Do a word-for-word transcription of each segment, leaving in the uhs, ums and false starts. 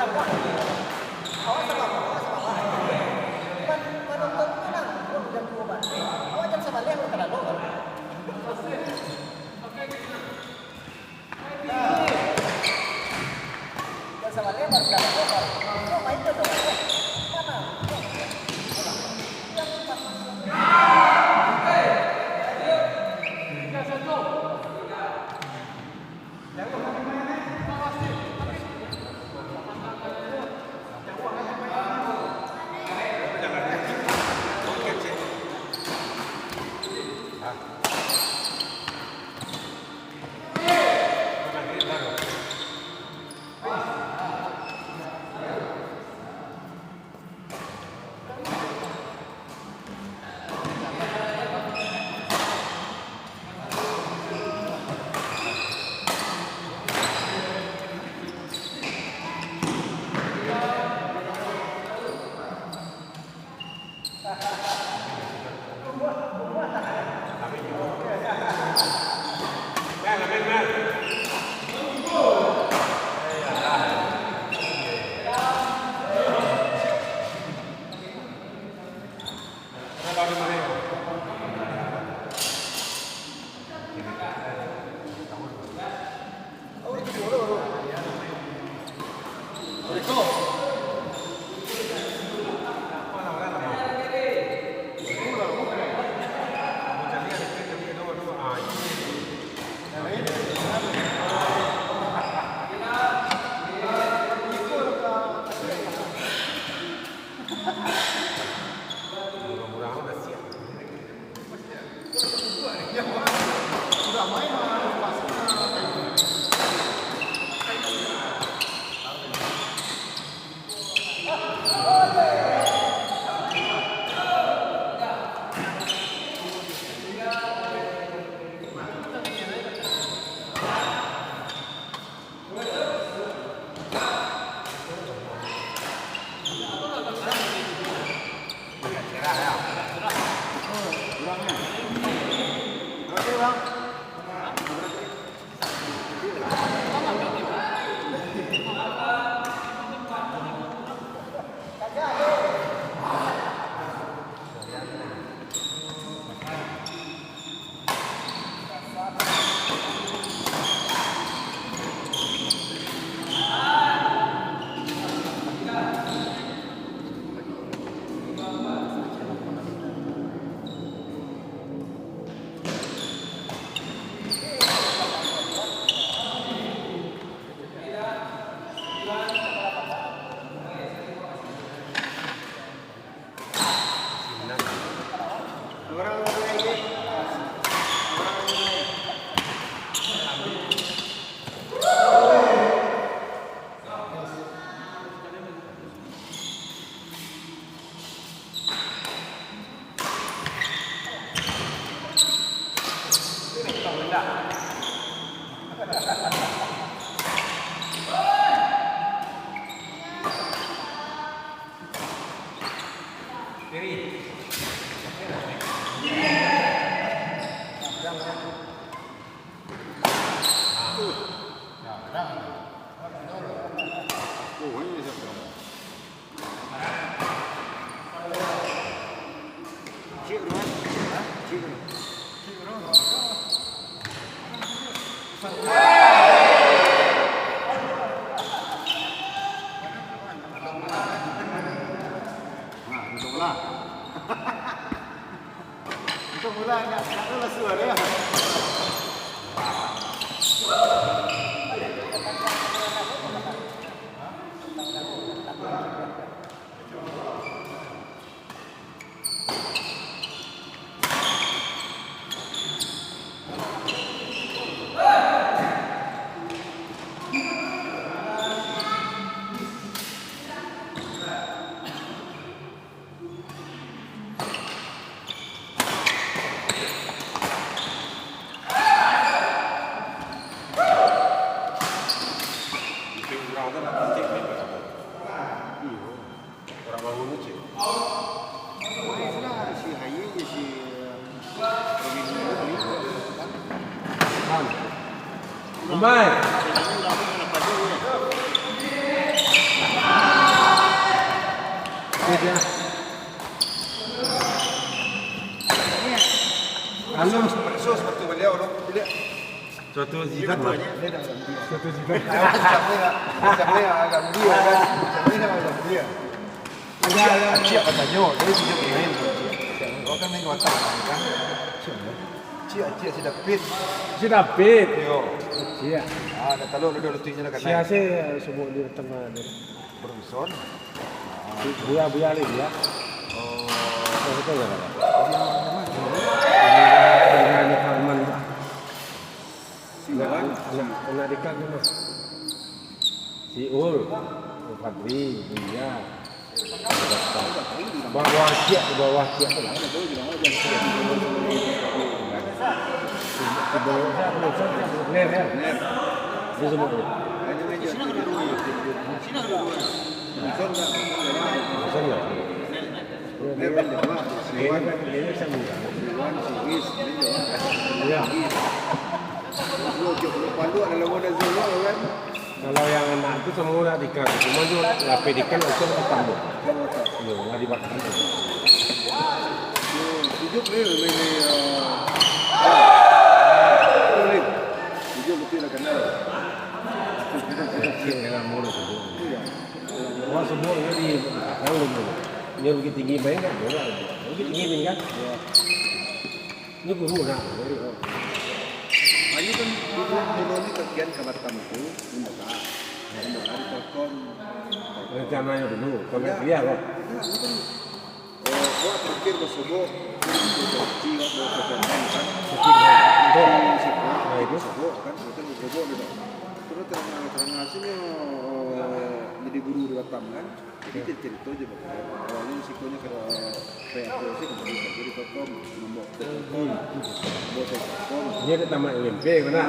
Awak sabar, awak sabar. Man-, manonton tu nang, oh, jam duo baliak. Awak jam sabaleh baru ka lalok. Jam sabaleh baru ka lalok. Yo, main tu, tu. Mana? Suatu Zidane lah. Suatu Zidane. Siapa yang, siapa yang agak mulia kan? Siapa yang agak mulia? Acik, acik akan tanyo, jadi tunjuk kiriman tu, acik. Kau kan main watak kan? Acik, acik, si David. Si David. Yo. Acik. Ah, dah tahu lu dulu tu, inyo lah kan. Sia se subuh di tengah tu. Bronson. Buya-buya ni dia. Oh. Betul, betul, betul. Buya mana? Buya Firman. Anak, anak, anak dekat tu mah. Si Ul, Fadri, Buya. Bawah siap, bawah siap tu lah. Di bawah siap, bawah siap, bawah siap. Dia semua tu. Bosan nggak? Ini kan, ini sama. Ya. Kalau yang anak tu semua dah dikan, cuma tu lapeh dikan, langsung tambah. Yo, nggak dibakar. Hidup ni, ni, ni, eh, hidup betul dah kenal. Kecil dengan murah tu. Iya. Wah, semua ni di belakang dulu. Yang Bukittinggi main kan, bola. Bukittinggi main kan? Iya. Ini guru nak. Ayo kan, dulu, dulu ni kagian ka Batam tu, Mundaka. Mundaka di Telkom. Rencananya dulu, kalau dia kok. Enggak, itu kan, eh, awak terakhir basobok, kan, itu kan. Nah, itu. Basobok, kan, itu basobok dulu. Terus terang-terang sini, eh, jadi guru di Batam, kan. Jadi, cerita-cerita je, Bang. Awalnya sikonyo kiro P F D C, kemudian jadi tokoh, nombok tokoh, nombok tokoh. Dia ada tamat M P kan? Nah,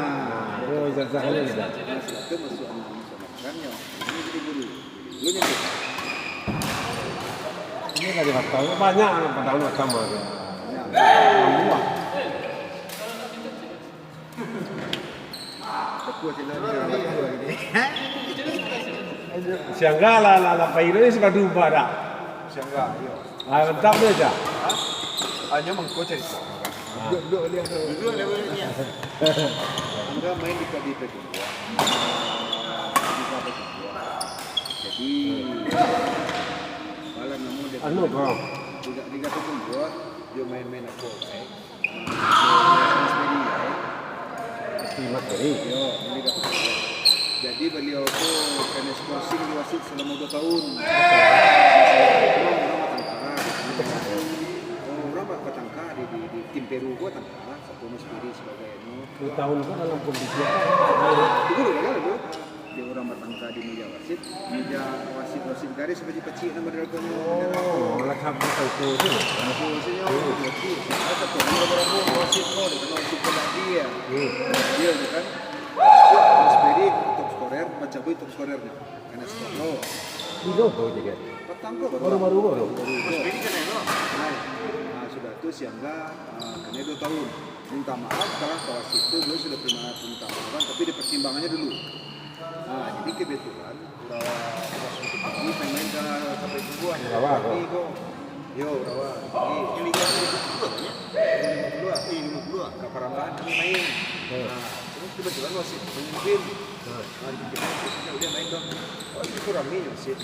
dia ijazah dia. Nah, setelah itu masuk anak-anak sekolah kan, ya. Ini jadi guru. Dulunya dia. Ini dari Batam, banyak anak Padang Batam ada. Ya. Buah. Siangga lah, lah, lah, Pak Iro ni sudah diubah dah. Siangga, iyo. Ah, mantap dia aja. Hah? Hanya mengko cerita. Duduk, duduk dia tu. Duduk dia boleh dia. Siangga main di P P Kumbuah. Di P P Kumbuah. Jadi, malam namun dia. Anu, kau. Di, di P P Kumbuah, dia main-main apa, baik. Mas Ferry, ya. Seperti Mas Ferry? Yo, ini dah. Jadi, beliau tu kena scouting di wasit selama dua tahun. Orang batangka di sini. Oh, orang bat-, batangka di, di, di tim Peru ko batangka, satu Mas Ferry sebagai anu. Dua tahun ko dalam kondisi apa? Itu dulu kan, dulu. Dia urang batangka di meja wasit, meja wasit, wasit garis pacik-pacik nan model ko nyo. Oh, malah cabut itu tu. Itu wasit nyo, hmm, wasit. Ada satu orang rambo-rambo wasit ko, dia kena wasit penalti ya. Hmm. Dia tu kan. Mas Ferry top scorer, bacabuik top scorer nyo. Kena skor lo. Bilo tu je kan? Patang ko baru. Baru-baru ko tu. Mas Ferry kena lo. Nah, nah, sudah tu Siangga, ah, kena dua tahun. Minta maaf, kalau ka wasit tu, beliau sudah pernah minta maaf, tapi dipertimbangkannya dulu. Nah, jadi kebetulan, Urawa, Urawa Sunti Tinggi main-main ka, ka Payakumbuah. Urawa, Urawa. Ini ko. Yo, Urawa. Ini Liga lima puluh, ya? Lima puluh. Iya, lima puluh. Ka Parambahan kami main. Hmm. Nah, terus kebetulan wasit memimpin. Hmm. Nah, di Payakumbuah dia main dong. Oh, itu kurang ni, wasit.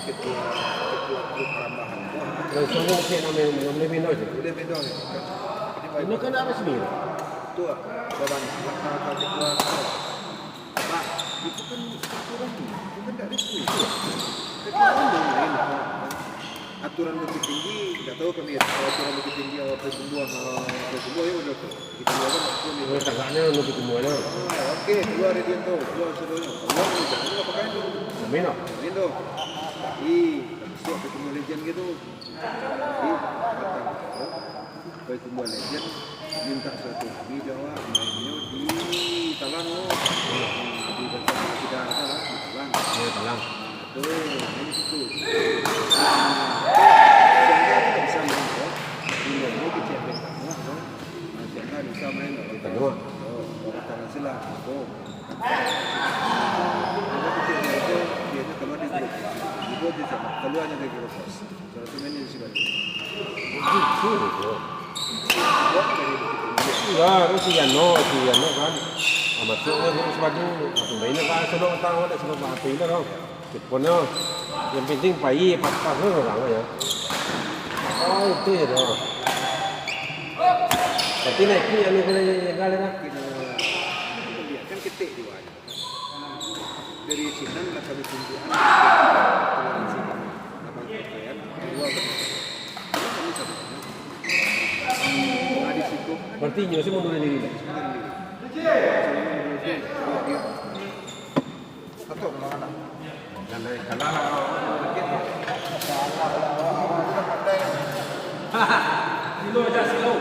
Ketua, ketua, ketua grup Parambahan. Wah. Langsung mungkin nak main, nak main main aja. Boleh main dong, ya. Jadi, ini kan ada sendiri. Tu lah, baban. Langkah-langkah ketua. Pak, itu kan aturan ni. Itu kan tak resmi. Ketua umum lain. Aturan Bukittinggi, nggak tahu kami ya. Kalau aturan Bukittinggi, apa Payakumbuah, eh, Payakumbuah ya udah tu. Kita keluarkan aturan itu. Oh, tagaknya untuk Payakumbuah lah. Ah, oke, keluar dari dia tu. Keluar seluruhnya. Keluar ni, jangan apa kan? Amin lah. Amin tu. Tapi, besok Payakumbuah Legend gitu. Jadi, datang ke Payakumbuah Legend, minta silaturahmi, jawab, mainnya di Talang, oh. Di Talang, kita ada lah, di Talang. Iya, Talang. Nah, tu, main di situ. Nah, Siangga tu tak bisa main, oh. Dia ni kecil, dia tak muat, oh. Nah, Siangga bisa main, oh. Dia tak muat. Oh, orang Talang silat, oh. Dia kecil, dia tu, dia tu keluar di grup. Di grup dia sama, keluarnya dari grup. Salah satu manajer silat. Itu, itu. Buat dari Bukittinggi. Iyo, tu si Yano, si Yano kan. Ah, masuak kan guru sepatu. Aku main lah, kan, sonok patang, awak dak sonok patang lah, kan. Telepon lah. Yang penting pai, patah tu orang aja. Oh, itu ya, tu. Berarti naik ni, anu, kena jaga lah, kan. Kan ketek juga. Dari sinan lah kami tunjukkan. Dari sinan, abang pakaian, keluar dari sinan. Kami satu. Nah, di situ. Berarti nyo sih mundur diri. Mundur diri. Atau kemana? Dan dari kalah, dulu aja, slow.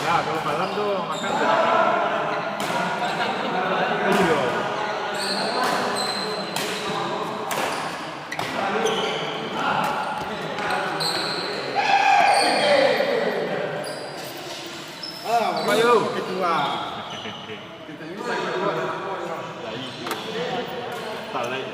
Nah, kalau malam tu makan tu. Iyo. Ah, ayo. Ketua. Kita ini ketua. Lain. Tak lain.